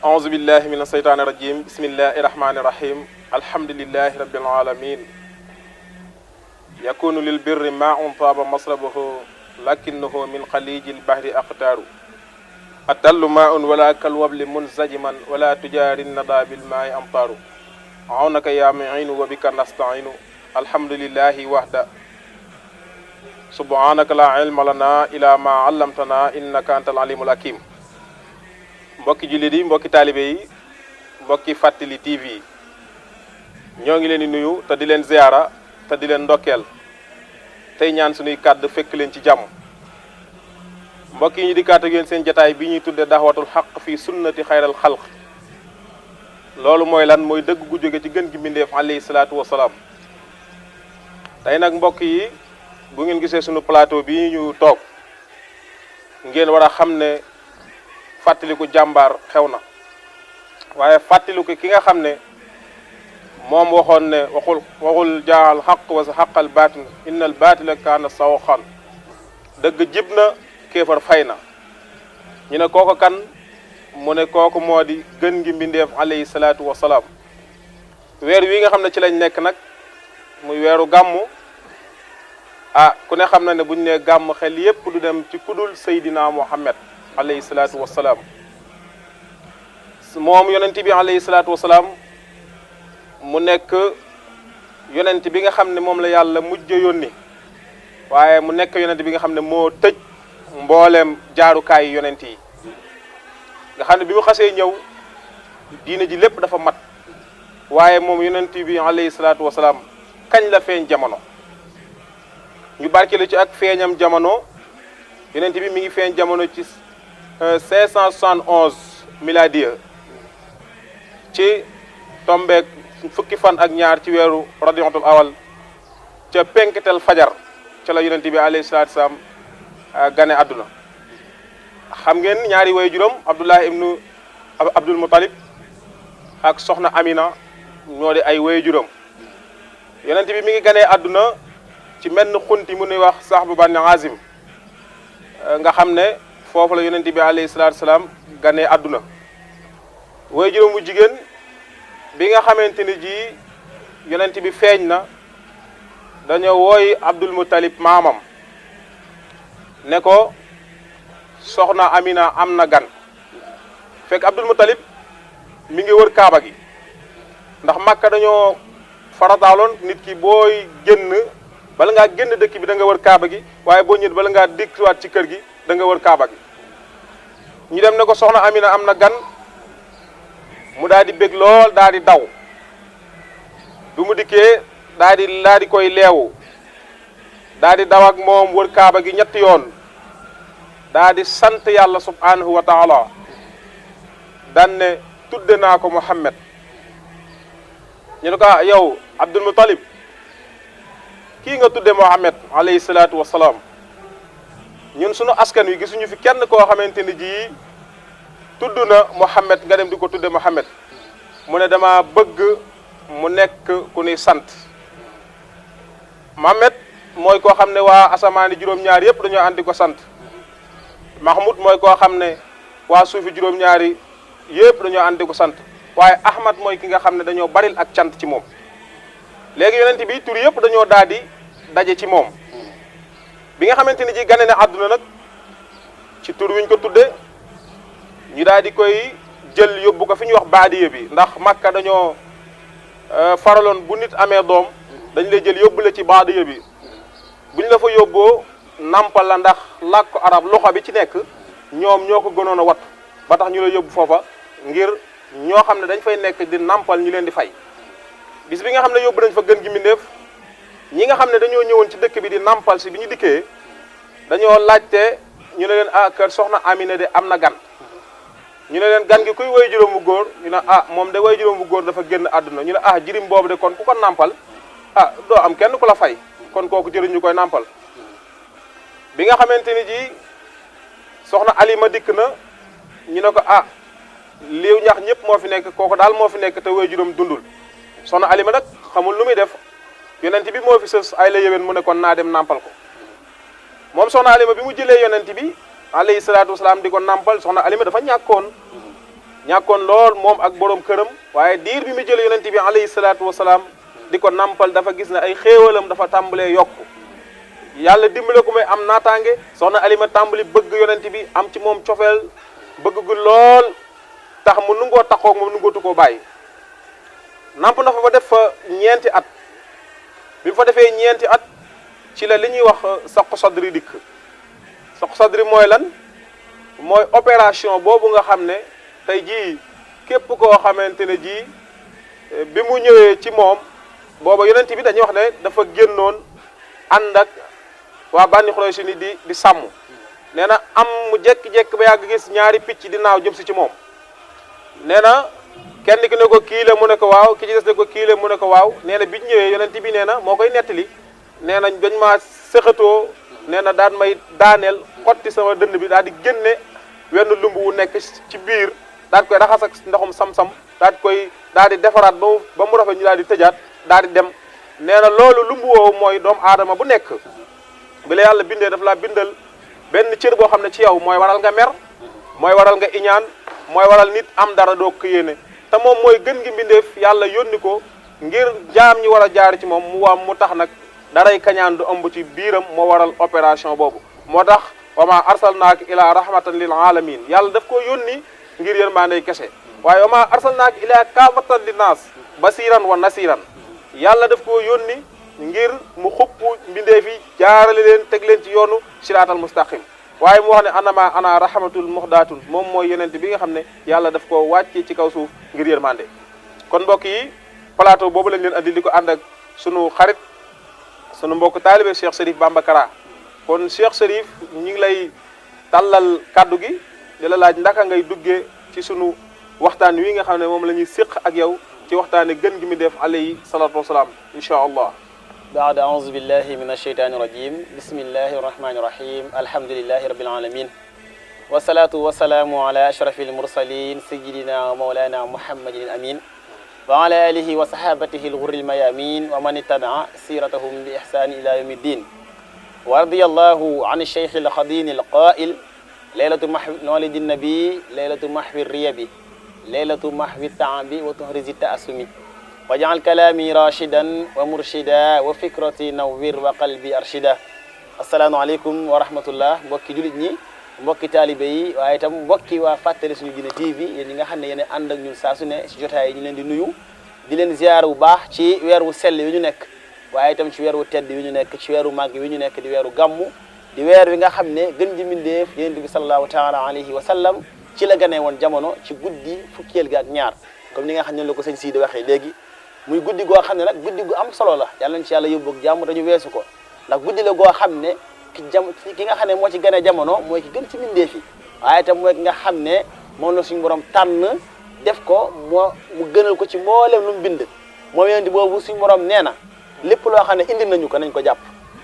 أعوذ بالله من الشيطان الرجيم بسم الله الرحمن الرحيم الحمد لله رب العالمين يكون للبر ماء طاب مصربه لكنه من خليج البحر أقطار التل ماء ولا كالوبل منسجما ولا تجاري الندى بالماء أمطار عونك يا معين وبك نستعين الحمد لله وحده سبحانك لا علم لنا إلا ما علمتنا إنك أنت العليم الحكيم mbokki jullit yi mbokki taalibe yi mbokki Fàttali TV yi ñoo ngi leen di nuyu te di leen ziyaara te di leen ndokkeel tey ñaan suñuy kàddu fekk leen ci jàmm mbokk yi ñu di kàtt ak yéen seen jataay bi ñuy tudde daxwatul xaq fii sunnati xayral xalq loolu mooy lan mooy dëgg gu jóge ci gën gi mbindeef alayhi salaatu wasalaam tey nag mbokk yi bu ngeen gisee suñu plateau bi ñu toog ngeen war a xam ne fàttaliku jàmbaar xew na waaye fàttaliku ki nga xam ne moom waxoon ne waxul jaal xaq wa sa xaqal baatin innal baatila kaana sawxan dëgg jib na kéefar fay na ñu ne kooku kan mu ne kooku moo di gën gi mbindeef alayhi salaatu wasalaam weer wi nga xam ne ci lañ nekk nag muy weeru gàmmu ku ne xam na ne buñ ne gàmm xel yépp du dem ci kudul Seydina Muhammad alayhi salaatu wasalaam moom yonent bi alayhi salaatu wasalaam mu nekk yonent bi nga xam ne moom la yàlla mujj yónni waaye mu nekk yonent bi nga xam ne moo tëj mbooleem jaarukaayu yonent yi nga xam ne bi mu xasee ñëw diine ji lépp dafa mat waaye moom yonent bi alayhi salaatu wasalaam kañ la feeñ jamono ñu barkeelu ci ak feeñam jamono yonent bi mi ngi feeñ jamono ci 571 miladiya ci tombeek fukki fan ak ñaar ci weeru rabiul awal ca penkitel fajar ca la yonent bi alayhi salaatu wasalaam gane àdduna xam ngeen ñaari way juróom Abdullah ibnu Abdul Muttalib ak soxna Amina ñoo di ay way juróom yonent bi mi ngi ganee àdduna ci menn xunti mu nuy wax Sahbu Bani Azim nga xam ne foofu la yonent bi alayhi salaatu wasalaam ganee àdduna way juróom bu jigéen bi nga xamante ni ji yonent bi feeñ na dañoo wooy Abdul Muttalib maamam ne ko soxna Amina am na gan fekk Abdul Muttalib mi ngi wër kaaba gi ndax Makka dañoo farataaloon nit ki booy génn bala ngaa génn dëkk bi da nga wër kaaba gi waaye boo ñëwee bala ngaa dikkiwaat ci kër gi da nga wër kaaba gi ñu dem ne ko soxna Amina am na gan mu daal di bég lool daal di daw bi mu dikkee daal di koy leewu daal di daw ak moom wër kaaba gi ñetti yoon daal di sant yàlla subhanahu wa taala daan ne tudde naa ko Muhammad ñu ne ko yow Abdul Muttalib kii nga tudde Muhammad alayhi salaatu wasalaam ñun sunu askan wi gisuñu fi kenn koo xamante ni ji tudd na Muhammad nga dem di ko tudde Muhammad mu ne dama bëgg mu nekk ku ni sant Muhammad mooy koo xam ne waa asamaani juróom-ñaari yëpp dañoo àndi ko sant Mahmoud mooy koo xam ne waa suufi juróom-ñaari yëpp dañoo àndi ko sant waaye Ahmad mooy ki nga xam ne dañoo baril ak cant ci moom léegi yonent bi tur yëpp dañoo daal di daje ci moom bi nga xamante ni ji gane na àdduna nag ci tur wiñ ko tudde ñu daal di koy jël yóbbu ko fi ñuy wax baadiya bi ndax Makka dañoo faraloon bu nit amee doom dañ lay jël yóbbu la ci baadiya bi buñ la fa yóbboo nampal la ndax làkku arab loxo bi ci nekk ñoom ñoo ko gënoon a wat ba tax ñu la yóbbu foofa ngir ñoo xam ne dañ fay nekk di nampal ñu leen di fay bis bi nga xam ne yóbbu nañ fa gën gi mbindeef ñi nga xam ne dañoo ñëwoon ci dëkk bi di nampal si bi ñu dikkee dañoo laajte ñu ne leen kër soxna Amina de am na gan ñu ne leen gan gi kuy way juróom bu góor ñu ne moom de way juróom bu góor dafa génn àdduna ñu ne jirim boobu de kon ku ko nampal doo am kenn ku la fay kon kooku jëriñ ñu koy nampal bi nga xamante ni ji soxna Alima dikk na ñu ne ko liiw ñax ñëpp moo fi nekk kooku daal moo fi nekk te waajuram dundul soxna Alima nag xamul lu muy def yonent bi moo fi sës ay la yéwén mu ne kon naa dem nàmpal ko moom soxna Alima bi mu jëlee yonent bi alayhi salaatu wasalaam di ko nàmpal soxna Alima dafa ñàkkoon lool moom ak borom këram waaye diir bi mu jëlee yonent bi alayhi salaatu wasalaam di ko nàmpal dafa gis ne ay xéewalam dafa tàmbalee yokku yàlla dimbale ko may am naataange soxna Alima tàmbali bëgg yonent bi am ci moom cofeel bëgg gu lool tax mu nungoo taxoog moom nungootu koo bàyyi namp na fa ba def fa ñeenti at bi mu fa defee ñeenti at ci la li ñuy wax saqu sadri dikk saqu sadri mooy lan mooy opération boobu nga xam ne tey jii képp koo xamante ne jii bi mu ñëwee ci moom booba yonent bi dañuy wax ne dafa génnoon ànd ak waa Bani Quraysh ni di sàmm nee na am mu jekki-jekki ba yàgg gis ñaari picc di naaw jëm si ci moom nee na kenn ki ne ko kii la mu ne ko waaw ki ci des ne ko kii la mu ne ko waaw nee na bi ñu ñëwee yonent bi nee na moo koy nettali nee na dañ maa sëxatoo nee na daan may daaneel xotti sama dënn bi daal di génne wenn lumb wu nekk ci biir daal di koy raxas ak ndoxum sam-sam daal di defaraat ba mu rafet ñu daal di tëjaat daal di dem nee na loolu lumb woowu mooy doomu aadama bu nekk bi la yàlla bindee daf laa bindal benn cër boo xam ne ci yow mooy waral nga mer mooy waral nga iñaan mooy waral nit am dara doo ko yéene te moom mooy gën gi mbindeef yàlla yónni ko ngir jaam ñi war a jaar ci moom mu tax nag daray kañaan du ëmb ci biiram moo waral opération boobu moo tax wa ma arsalnaaka ila rahmatan lil alamin yàlla daf ko yónni ngir yërmaande kese waaye wa ma arsalnaaka ila kaafatan linnaas basiran wa nasiran yàlla daf ko yónni ngir mu xupp mbindeef yi jaarale leen teg leen ci yoonu siraatal mustaqim waaye mu wax ne ana rahmatul muhdatun moom mooy yonent bi nga xam ne yàlla daf ko wàcce ci kaw suuf ngir yërmande kon mbokk yi plateau boobu lañ leen andi di ko ànd ak sunu xarit sunu mbokk taalibe Cheikh Cherif Bamba Kara kon Cheikh Cherif ñu ngi lay tàllal kaddu gi di la laaj ndaka ngay duggee ci sunu waxtaan wi nga xam ne moom la ñuy séq ak yow ci waxtaane gën gi mi def alayhi salatu wasalaam insha allah بعد أعوذ بالله من الشيطان الرجيم بسم الله الرحمن الرحيم الحمد لله رب العالمين والصلاة والسلام على أشرف المرسلين سيدنا ومولانا محمد الأمين وعلى آله وصحابته الغر الميامين ومن اتبع سيرتهم بإحسان إلى يوم الدين ورضي الله عن الشيخ الخدين القائل ليلة محو مولد النبي ليلة محو الريب ليلة محو التعب وتهرز التأسم وجعل كلامي راشدا ومرشدا وفكرتي نوّر وقلبي أرشدا السلام عليكم ورحمة الله mbokki julit ñi mbokki taalibe yi waaye itam mbokki waa Fàttali Suñu Diine TV yéen ñi nga xam ne yéen ànd ak ñun saa su ne si jotaay yi ñu leen di nuyu di leen ziar bu baax ci weer wu sell wi ñu nekk waaye itam ci weer wu tedd wi ñu nekk ci weeru màgg wi ñu nekk di weeru gàmmu di weer wi nga xam ne gën ji mbindeef Yonent bi sallallahu taala alayhi wa sallam ci la ganee woon jamono ci guddi fukkeel gi ak ñaar comme ni nga xam ne la ko sëñ Sidi waxee léegi muy guddi goo xam ne nag guddi gu am solo la yàlla nañ ci yàlla yóbbu ak jàmm dañu weesu ko ndax guddi la goo xam ne ki nga xam ne moo ci gën a jamono mooy ki gën ci mbindeef yi waaye itam mooy ki nga xam ne moom la suñu borom tànn def ko mu gënal ko ci mboolem lu mu bind moom yonent boobu suñu borom nee na lépp loo xam ne indi nañu ko nañ ko jàpp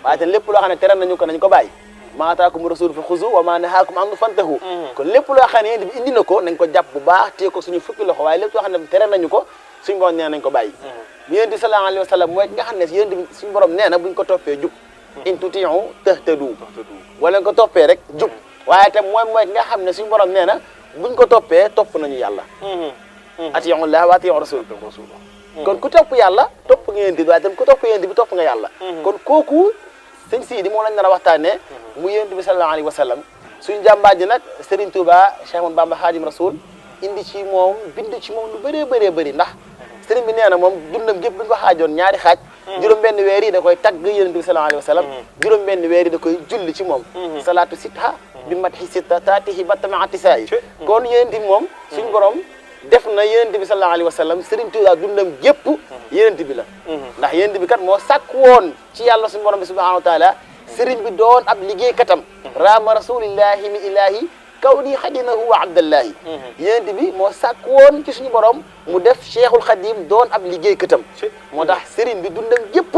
waaye itam lépp loo xam ne tere nañu ko nañ ko bàyyi ma ataakum rasul fa xuzu wa ma nahaakum anhu fantahu kon lépp loo xam ne yonent bi indi na ko nañ ko jàpp bu baax téye ko suñu fukki loxo waaye lépp loo xam ne tere nañu ko suñu borom nee nañ ko bàyyi yonent bi sallallahu alayhi wa sallam mooy ki nga xam ne yonent bi suñu borom nee na buñ ko toppee jub in tuti'u tahtadu wala nga ko toppee rek jub waaye itam mooy ki nga xam ne suñu borom nee na buñ ko toppee topp nañu yàlla ati'u llaha wa ati'u rasul kon ku topp yàlla topp nga yonent bi waaye itam ku topp yonent bi topp nga yàlla kon kooku sëñ Sidi moom lañ nar a waxtaanee mu yonent bi sallallahu alayhi wa sallam suñu jàmbaar ji nag Serigne Touba Cheikh Ahmadou Bamba Khadim Rasoul indi ci moom bind ci moom lu bëree bëri ndax sëriñ bi nee na moom dundam gépp bu ñu ko xaajoon ñaari xaaj juróom-benn weer yi da koy tagg yonent bi sallallahu alayhi wa sallam juróom-benn weer yi da koy julli ci moom salaatu sitha bi matxi sitta taatihi battamaatisayi kon yonent bi moom suñu borom def na yonent bi sallallahu alayhi wa sallam sëriñ Tuubaa dundam gépp yonent bi la ndax yonent bi kat moo sàkk woon ci yàlla suñu borom bi subhanahu wa taala sëriñ bi doon ab liggéey katam raama rasulillahi mi ilahi kaw nii xadinahu wa abdallahi yonent bi moo sàkk woon ci suñu borom mu def cheikhul xadim doon ab liggéey këtam moo tax sëriñ bi dundam yëpp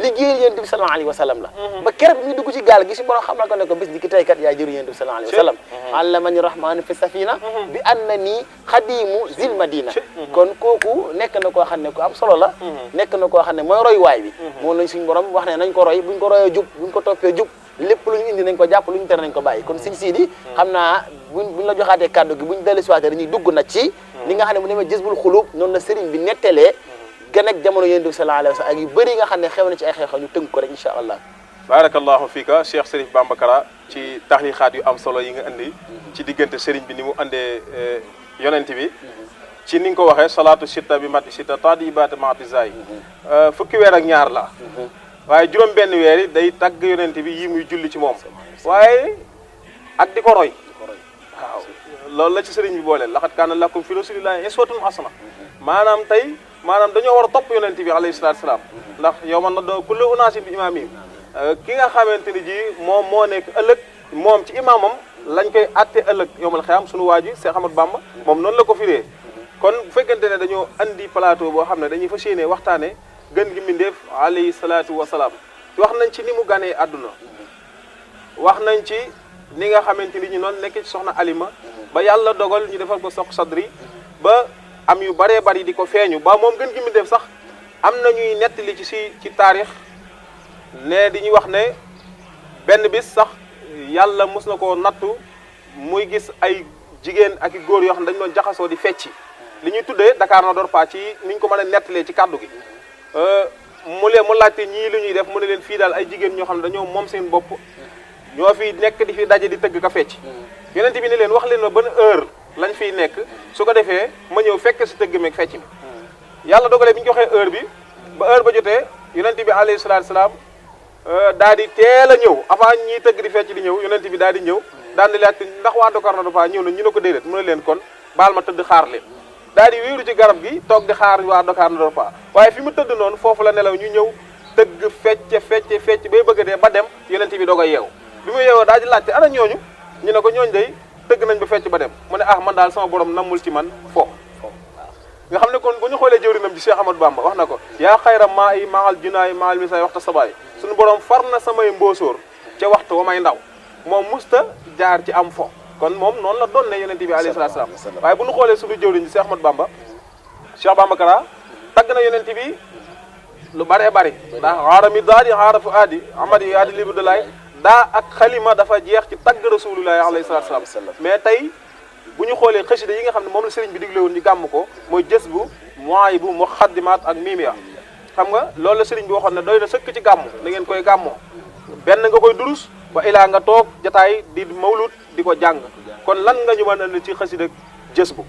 liggéey yonent bi sallallahu alayhi wa sallam la ba keroog bi muy dugg ci gaal gi suñu borom xamal ko ne ko bis di ki tey kat yaay jëru yonent bi sallallahu alayhi wa sallam allamani rahmanu fi safina bi anna nii xadimu zil madina kon kooku nekk na koo xam ne ku am solo la nekk na koo xam ne mooy roy waay bi moom lañ suñu borom wax ne nañ ko roy buñ ko royee jub buñ ko toppee jub lépp lu ñu indi nañ ko jàpp lu ñu tere nañ ko bàyyi kon Sëñ Sidi xam naa buñ la joxaatee kàddu gi buñ dellu siwaatee dañuy dugg nag ci li nga xam ne bu demee Jazbul Xuluub noonu la sëriñ bi nettelee gën ak jamono Yonent bi sallallahu alayhi wa sallam ak yu bëri nga xam ne xew na ci ay xew-xew ñu tënk ko rek incha allah barakallahu fiika Cheikh Serif Bamba Kara ci taxliixaat yu am solo yi nga indi ci diggante sëriñ bi ni mu andee yonent bi ci ni nga ko waxee salaatu sitta bi mati sitta tadibaat mati zay fukki weer ak ñaar la waaye juróom benn weer yi day tagg yonent bi yi muy julli ci moom waaye ak di ko roy waaw loolu la ci sëriñ bi boole laxat kaana lakum fi rasulillahi uswatun hasana maanaam tey maanaam dañoo war a topp yonent bi alayhi salaatu salaam ndax yow man na doo kullu unaasin bi imaamihim ki nga xamante ni ji moom moo nekk ëllëg moom ci imaamam lañ koy atte ëllëg yowmal xiyaam sunu waa ji Cheikh Ahmadou Bamba moom noonu la ko firee kon bu fekkente ne dañoo andi plateau boo xam ne dañuy fas yéene waxtaane gën gi mbindeef alayhi salaatu wasalaam wax nañ ci ni mu ganee àdduna wax nañ ci ni nga xamante ni ñu noonu nekk ci soxna Alima ba yàlla dogal ñu defal ko sox sadri ba am yu baree bari di ko feeñu ba moom gën gi mbindeef sax am na ñuy nettali ci taarix ne di ñuy wax ne benn bis sax yàlla mos na koo nattu muy gis ay jigéen ak i góor yoo xam ne dañu doon jaxasoo di fecci li ñuy tuddee Dakar na door pas ci ni ñu ko mën a nettalee ci kàddu gi mu laajte ñii lu ñuy def mu ne leen fii daal ay jigéen ñoo xam ne dañoo moom seen bopp ñoo fi nekk di fi daje di tëgg ka fecc yonent bi ne leen wax leen ma ban heure lañ fiy nekk su ko defee ma ñëw fekk si tëgg meeg fecc bi yàlla dogalee bi ñu joxee heure bi ba heure ba jotee yonent bi alayhi salaatu salaam daal di teel a ñëw avant ñiy tëgg di fecc di ñëw yonent bi daal di ñëw daal di laajte ndax waa Dakar na dafa ñëw na ñu ne ko déedéet mu ne leen kon baal ma tëdd xaar leen daal di wéeru ci garab gi toog di xaar waa Dakar na dafa waaye fi mu tëdd noonu foofu la nelaw ñu ñëw tëgg fecc bay bëgg dee ba dem yonent bi doog a yeew bi mu yeewoo daal di laajte ana ñooñu ñu ne ko ñooñu day tëgg nañ ba fecc ba dem mu ne man daal sama borom namul ci man fo nga xam ne kon bu ñu xoolee jëwrinam ci Cheikh Ahmadou Bamba wax na ko yaa xayra maa yi maal junaay maal misaay waxta sabaay suñu borom far na samay mboosóor ca waxtu wa may ndaw moom musta jaar ci am fo kon moom noonu la doon ne yonent bi alayhi salaatu salaam waaye bu ñu xoolee suñu jëwriñ ci Cheikh Ahmadou Bamba Cheikh Bamba Kara tagg na yonent bi lu bëree bëri ndax xaarami daadi xaarafu aadi amadi aadi libre de laay daa ak xalima dafa jeex ci tagg rasulullahi alayhi salaatu salaam mais tey bu ñu xoolee xasida yi nga xam ne moom la sëriñ bi digle woon ñu gàmm ko mooy jës bu moy bu mu xaddimaat ak miimiya xam nga loolu la sëriñ bi waxoon ne doy na sëkk ci gàmm da ngeen koy gàmmoo benn nga koy durus ba ilaa nga toog jataay di mawlut di ko jàng kon lan nga ñu mën a ci xasida jës bu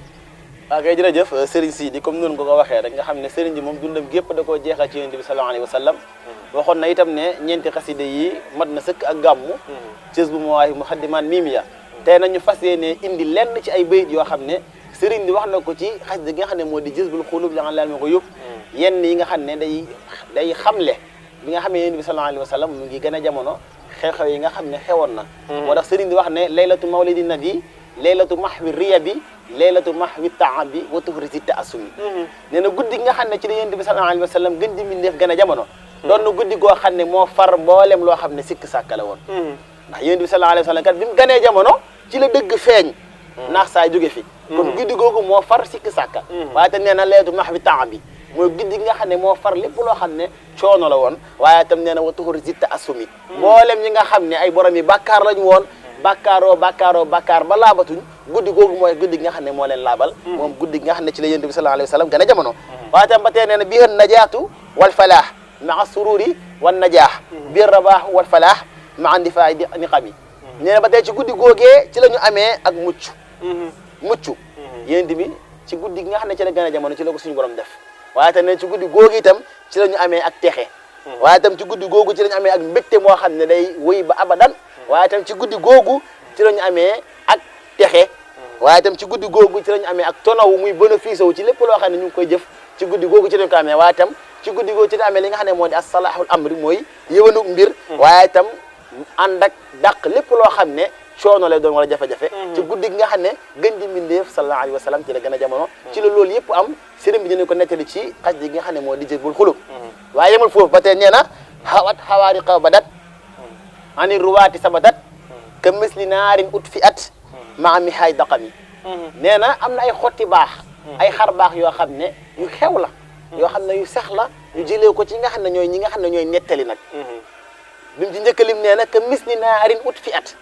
waaw kay jërëjëf sëriñ Sidi comme noonu nga ko waxee rek nga xam ne sëriñ bi moom dundam gépp da koo jeexal ci yonent bi sallallahu alayhi wa sallam waxoon na itam ne ñeenti xasida yi mat na sëkk ak gàmmu jës bu mooy mu xaddimaat miimiya tey nañu fas yéene indi lenn ci ay bayit yoo xam ne sëriñ bi wax na ko ci xasida gi nga xam ne moo di Jazbul Xuluub la nga laal ma ko yóbbu yenn yi nga xam ne day xamle bi nga xam ne yonent bi sallallahu alayhi wa sallam mu ngi gën a jamono xew-xew yi nga xam ne xewoon na moo tax sëriñ bi wax ne laylatu mawlidi nabi laylatu mahwi riya bi laylatu mahwi taabi wa tuhrisi taasumi nee na guddi gi nga xam ne ci la yonent bi sallallahu alayhi wa sallam gën di mbindeef gën a jamono doon na guddi goo xam ne moo far mboolem loo xam ne sikk sàkka la woon ndax yonent bi sallallahu alayhi wa sallam kat bi mu ganee jamono ci la dëgg feeñ naax saa jóge fi kon guddi googu moo far sikk sàkka waaye te nee na leetu max bi temps bi mooy guddi gi nga xam ne moo far lépp loo xam ne coono la woon waaye itam nee na wa tuxur zitta assumi mboolem ñi nga xam ne ay borom yi bàkkaar lañu woon bàkkaar ba laabatuñ guddi googu mooy guddi gi nga xam ne moo leen laabal moom guddi gi nga xam ne ci la yonent bi sallallahu alayhi wa sallam gën a jamono waaye itam ba tey nee na biir najaatu wal falaax maa sururi wan najaax biir rabaax wal falaax ma andi faay di niqam yi nee na ba tey ci guddi googee ci la ñu amee ak mucc yonent bi ci guddi gi nga xam ne ci la gën a jamono ci la ko suñu borom def waaye tam ne ci guddi googu itam ci la ñu amee ak texe waaye itam ci guddi googu ci la ñu amee ak mbégte moo xam ne day wéy ba abadan waaye itam ci guddi googu ci la ñu amee ak texe waaye itam ci guddi googu ci la ñu amee ak tonawu muy bénéfice wu ci lépp loo xam ne ñu ngi koy jëf ci guddi googu ci lañ ko amee waaye itam ci guddi googu ci la amee li nga xam ne moo di as-salahul amri mooy yëwanug mbir waaye itam ànd ak dàq lépp loo xam ne coono lay doon wala jafe-jafe ci guddi gi nga xam ne gën di mbindeef sallallahu alayhi wa sallam ci la gën a jamono ci la loolu yëpp am sëriñ bi dina ko nettali ci xaj gi nga xam ne moo di Jazbul Xulub waaye yemul foofu ba tey nee na xawat xawaariqa badat ani ruwaati sabatat ka misli naarin ut fi at maa mi haay daqami nee na am na ay xotti baax ay xar baax yoo xam ne yu xew la yoo xam ne yu sax la yu jëlee ko ci nga xam ne ñooy ñi nga xam ne ñooy nettali nag bi mu ci njëkkalim nee na que misli naarin ut fi at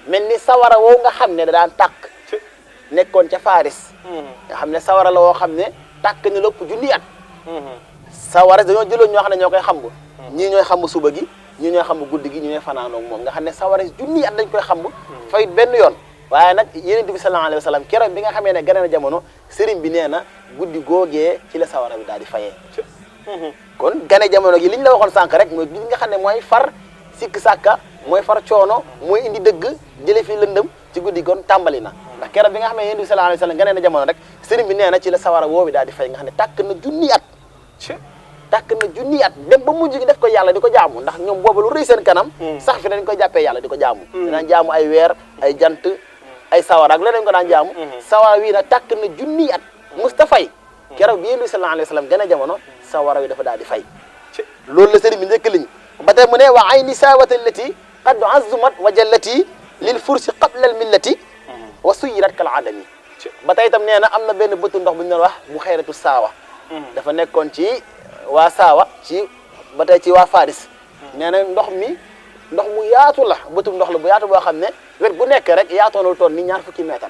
mel ni sawara woow nga xam ne da daan tàkk nekkoon ca Faris nga xam ne sawara la woo xam ne tàkk na lépp junni at sawara dañoo jëloon ñoo xam ne ñoo koy xamb ñii ñooy xamb suba gi ñii ñooy xamb guddi gi ñi ñooy fanaanoog moom nga xam ne sawara junni at dañ koy xamb fayit benn yoon waaye nag Yonent bi sallallahu alayhi wa sallam keroog bi nga xamee ne gane na jamono sëriñ bi nee na guddi googee ci la sawara bi daal di fayee kon gane jamono gi liñ la waxoon sànq rek mooy gis nga xam ne mooy far sikk sàkka mooy far coono mooy indi dëgg jële fi lëndëm ci guddi kon tàmbali na ndax keroog bi nga xam ne Yonent bi sallallahu alayhi wa sallam gane na jamono rek sëriñ bi nee na ci la sawara woo bi daal di fay nga xam ne tàkk na junni at tàkk na junni at dem ba mujj gi def ko yàlla di ko jaamu ndax ñoom boobu lu rëy seen kanam sax fi dañ koy jàppee yàlla di ko jaamu danaan jaamu ay weer ay jant ay sawara ak leneen ko daan jaamu sawara wi nag tàkk na junni at mustafay keroog bi Yonent bi sallallahu alayhi wa sallam gën a jamono sawara wi dafa daal di fay loolu la sëriñ bi njëkk liñ ba tey mu ne wa ayni saawata allati qad azumat wa jallati lil fursi qabla al millati wa suyirat kal adami ba tey itam nee na am na benn bëtu ndox bu ñu doon wax bu xayratu saawa dafa nekkoon ci waa saawa ci ba tey ci waa Faris nee na ndox mu yaatu la bëtum ndox la bu yaatu boo xam ne wet bu nekk rek yaatoonul toon ni 20 mètres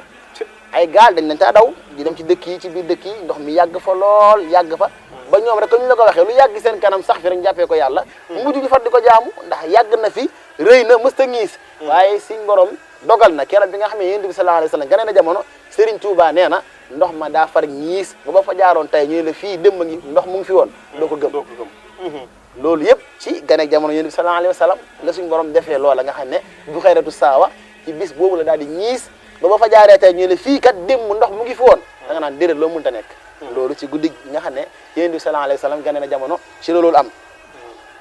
ay gaal dañ nañ taa daw di dem ci dëkk yi ci biir dëkk yi ndox mi yàgg fa lool yàgg fa ba ñoom rek ko ñu la ko waxee lu yàgg seen kanam sax fi rek jàppee ko yàlla mujj ñu far di ko jaamu ndax yàgg na fi rëy na mësta ngiis waaye suñ borom dogal na keroog bi nga xam ne Yonent bi sallallahu alayhi wa sallam gane na jamono Serigne Touba nee na ndox ma daa far ñiis ba fa jaaroon tey ñu ne la fii démb ngi ndox mu ngi fi woon doo ko gëm loolu yëpp ci ganeeg jamono Yonent bi sallallahu alayhi wa sallam la suñ borom defee loola nga xam ne bu xayratu saawa ci bis boobu la daal di ñiis ba fa jaaree tey ñu ne la fii kat démb ndox mu ngi fi woon da nga naan déedéet loo mënta nekk loolu ci guddi nga xam ne Yonent bi sallallahu alayhi wa sallam gane na jamono ci la loolu am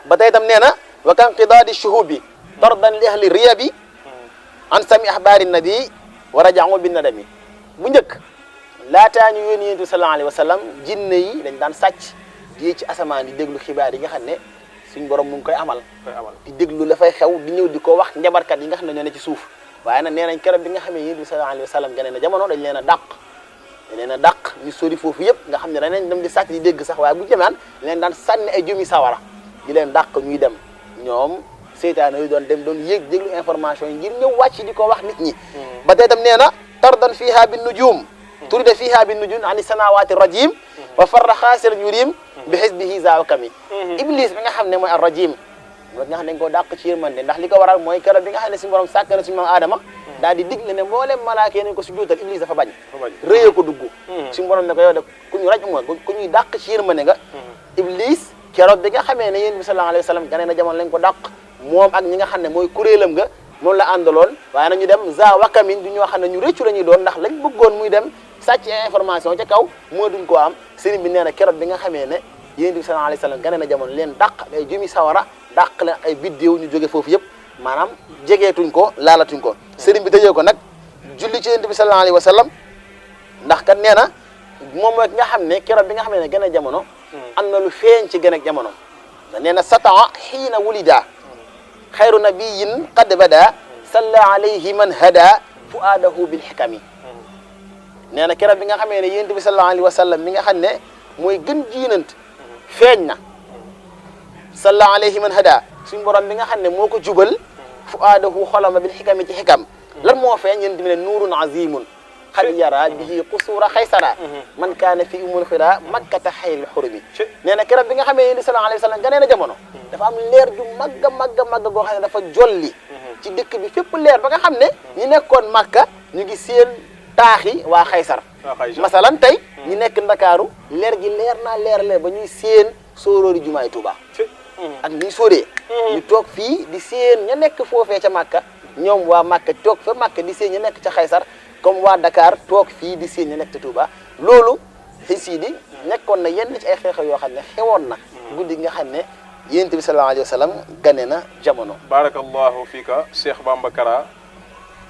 ba tey itam nee na wa kan qidaadi shuhubi tardan li ahli riyabi an sami ahbaari nabi wa raja'u bin nadami bu njëkk laataa ñu yónni Yonent bi sallallahu alayhi wa sallam jinne yi dañ daan sàcc di ci asamaan di déglu xibaar yi nga xam ne suñ borom mu ngi koy amal di déglu la fay xew di ñëw di ko wax njabarkat yi nga xam ne ñoo ne ci suuf waaye nag nee nañ keroog bi nga xam ne Yonent bi sallallahu alayhi wa sallam gane na jamono dañ leen a dàq ñu sori foofu yëpp nga xam ne danañ dem di sàcc di dégg sax waaye bu jëmaan leen daan sànni ay jumi sawara di leen dàq ñuy dem ñoom seytaane yu doon dem doon yéeg déglu information yi ngir ñëw wàcc di ko wax nit ñi ba tey tam nee na tardan fiha bin nujum turida fiha bin nujum ani samawati rajim wa farra xaasir yurim bi xisbihi zawakami iblis bi nga xam ne mooy ar rajim mooy nga xam ne dañ koo dàq ci yërmande ndax li ko waral mooy keroog bi nga xam ne suñu borom sàkk na suñu maam Aadama daal di digle ne mboolem malaaka yi nañ ko si juutal iblis dafa bañ rëyee ko dugg suñu borom ne ko yow de ku ñu raj mooy ku ñuy dàq ci yërmande nga iblis keroog bi nga xamee ne Yonent bi sallallahu alayhi wa sallam gane na jamono lañ ko dàq moom ak ñi nga xam ne mooy kuréelam nga moom la àndaloon waaye nag ñu dem za wakamin du ñoo xam ne ñu rëccu la ñuy doon ndax lañ bëggoon muy dem sàcc information ca kaw moo duñ koo am sëriñ bi nee na keroog bi nga xamee ne Yonent bi sallallahu alayhi wa sallam gane na jamono leen dàq ay jumi sawara dàq leen ay biddéew ñu jóge foofu yëpp maanaam jegeetuñ ko laalatuñ ko sëriñ bi tëjee ko nag julli ci Yonent bi sallallahu alayhi wa sallam ndax kat nee na moom mooy ki nga xam ne keroog bi nga xam ne gën a jamono am na lu feeñ ci gën a jamono nee na sataa xiina wulida xayru nabiyin qad bada salla alayhi man hada fuaadahu bil xikami nee na keroog bi nga xamee ne Yonent bi sallallahu alayhi wa sallam mi nga xam ne mooy gën jiinant feeñ na salla alayhi man hada suñ borom bi nga xam ne moo ko jubal fuaadahu xolama bil xikami ci xikam lan moo feeñ Yonent bi ne nuurun azimun xad yara bihi qusuura xaysara man kaana fi umul xira makkata xayril xurumi nee na keroog bi nga xamee Yonent bi sallallahu alayhi wa sallam ganee na jamono dafa am leer ju magga magga magga goo xam ne dafa jolli ci dëkk bi fépp leer ba nga xam ne ñi nekkoon Makka ñu ngi seen taaxi waa xaysar masalan tey ñi nekk Ndakaaru leer gi leer naa leer ba ñuy seen sóoróori jumaay Tuuba ak ñuy sóoree ñu toog fii di seen ña nekk foofee ca Makka ñoom waa Makka toog fa Makka di seen ña nekk ca xaysar comme waa Dakar toog fii di seen ña nekk ca Tuuba loolu xisi di nekkoon na yenn ci ay xeexew yoo xam ne xewoon na guddi nga xam ne Yonent bi sallallahu alayhi wa sallam gane na jamono. barakallahu fiika Cheikh Bamba Kara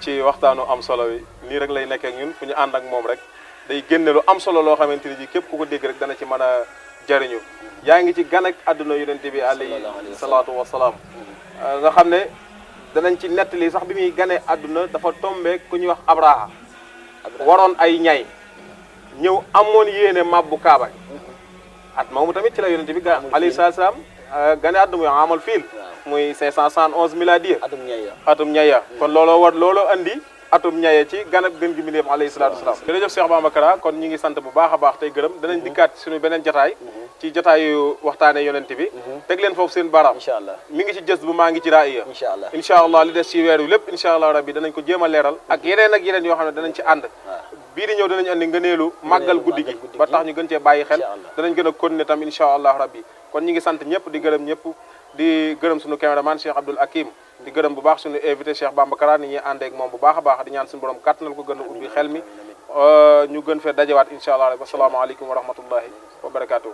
ci waxtaanu am solo wi nii rek lay nekk ak ñun fu ñu ànd ak moom rek day génne lu am solo loo xamante ni ji képp ku ko dégg rek dana ci mën a jariñu yaa ngi ci gan ak àdduna yonente bi alayhi salaatu wasalaam nga xam ne danañ ci nettali sax bi muy ganee àdduna dafa tombé ku ñuy wax Abraha waroon ay ñay ñëw amoon yéene mabbu Kaaba at moomu tamit ci la yonente bi alayhi salaatu wasalaam gane àdduna muy amal fiil muy 571 miladiya atum ñaya kon looloo andi atum ñaye ci gan ak gën gi mi neef alayhi salaatu wasalaam jërëjëf Cheikh Bamba Kara kon ñi ngi sant bu baax a baax tey gërëm danañ dikkaat suñu beneen jotaay ci jotaayu waxtaane yonent bi teg leen foofu seen baaraam incha allah mi ngi ci jës bu maa ngi ci raaya incha allah li des ci weer wi lépp incha allah rabbi danañ ko jéem a leeral ak yeneen yoo xam ne danañ ci ànd bii di ñëw danañ andi ngëneelu màggal guddi gi ba tax ñu gën cee bàyyi xel danañ gën a continuer tam incha allah rabbi kon ñi ngi sant ñëpp di gërëm ñëpp di gërëm suñu caméraman Cheikh Abdoul Hakim di gërëm bu baax suñu invité Cheikh Bamba Kara ni ñuy àndeek moom bu baax a baax di ñaan suñu borom kàttanal ko gën a ubbi xel mi ñu gën fee dajewaat incha allah rek wasalaamaaleykum wa rahmatullahi wa barakatuh